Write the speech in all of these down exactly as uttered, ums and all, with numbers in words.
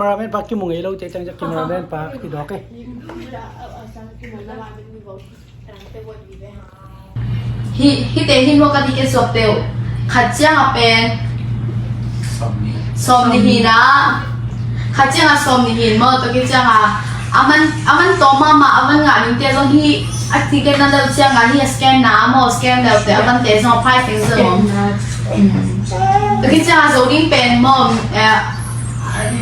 Cameraman pa kimu ngei lo te ciang ciang cameraman pa kidawk e. Hi, hite hin hua ka ticket suak teuh. Khat ciang a pen sawm nih hi na. Khat ciang a sawm nih hi maw, tua khit ciang a a man, a man tawm mahmah, a man ngah ding te zong hi. A ticket na deuh ciang a hi a scan na maw, scan deuh te a man te zong a phai teng zong. Tua khit ciang a zo ding pen maw, eh,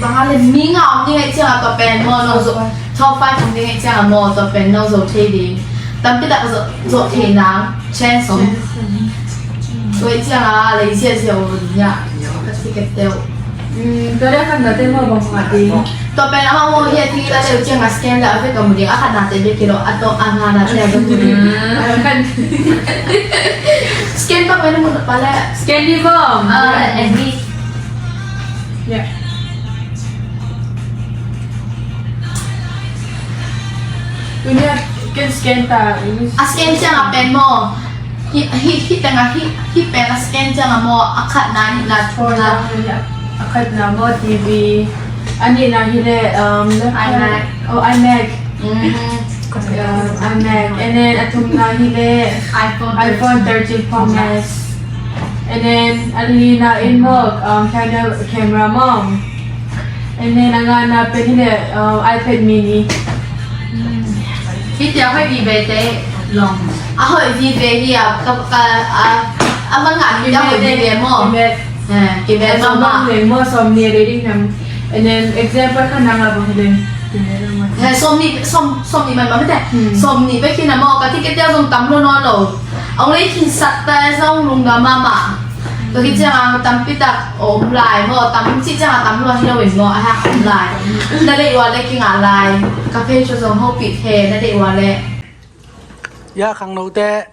bang a le mi nga om ding ahih ciang a tua pen maw, no zo, top five om ding ahih ciang a maw, tua pen no zo thei ding. Tampi tak zo, zo thei nang, chance om. Tua ahih ciang a lei ziahziah om ding a, ka ticket teuh. Tua le khat na te maw bang ngah ding. Tua pen amau hi a thing i la deuh ciang a scan le a vek a mu ding, a khat na te bek hi lo, a tawh a nga na te a bek mu ding. Scan bang pen a mu na pa le. Scan di bang. Ah, and di. Yeah. Tunia ken scan ta. A scan ciang a pen maw. Hi, hi, hi teng a hi, hi pen a scan ciang a maw, a khatna, nihna, thumna. A khatna maw, T V. A nihna hi le, um, iMac. Oh, iMac. Mm. Uh, iMac. And then a thumna hi le iPhone iPhone thirteen Pro Max. And then a lina in maw, um, Canon camera maw. And then a ngana pen hi le, uh, iPad mini. Hi tia hoih vive te long. A hoih vive hi a, ka, ka, a, a man ngah mi tia hoih vive maw. Kimet. Eh, kimet maw. Sawm nih le ding nam. And then example khat na ngah bang hi le. Eh, sawm nih, sawm, sawm nih man mah mite. Sawm nih bek hi na maw, ka ticket te zong tam lo nawn lo. Ong lei khin sak ta zong lungdam mahmah. Tua khit ciang a tampi tak om lai maw, tam cih ciang a tam lua hi lo in maw, a hak om lai. Na deih ua le kingah lai. Ka page zong hopih the, na deih ua le. Ya, khangnote,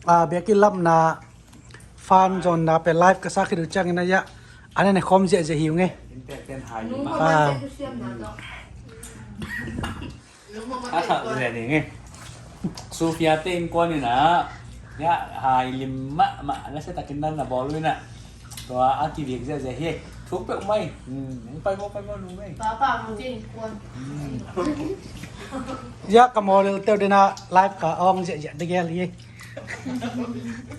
a, biakinn lapna fan zonna pe live ka sa khit uh ciangin a ya. An ne khom ziahziah hi uh nge. A thak le ni nge. Sofia te innkuan in a, ya, hai lim mahmah, na se takin nan na bawl uh in a. Tua a kivik ziahziah hi. Thuk peuh mai. Hmm, pai maw, pai maw, nu mai. Papa, mong te innkuan. Hmm. Ya, ka mawl teuh dena live ka ong ziahziah de gel hi.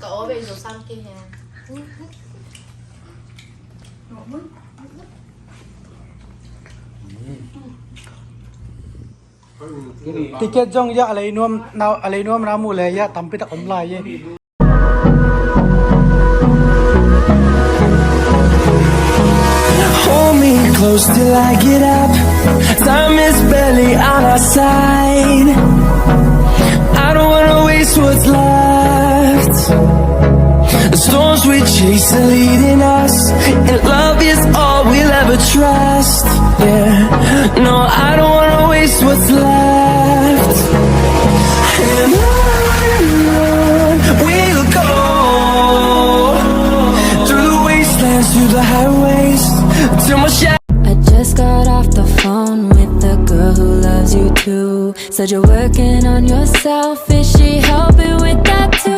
Ka aw ve zo sam ke he. Ticket zong ya a lei nuam na, a lei nuam na mu le ya tampi tak om lai ye. Hold me close till I get up. Time is barely on our side. I don't wanna waste what's left. The storms we chase are leading us, and love is all we'll ever trust. Yeah, no, I don't wanna waste what's left. And on we'll go, through the wastelands, through the highways, till my shadow. I just got off the phone with the girl who loves you too. Said you're working on yourself. Is she helping with that too?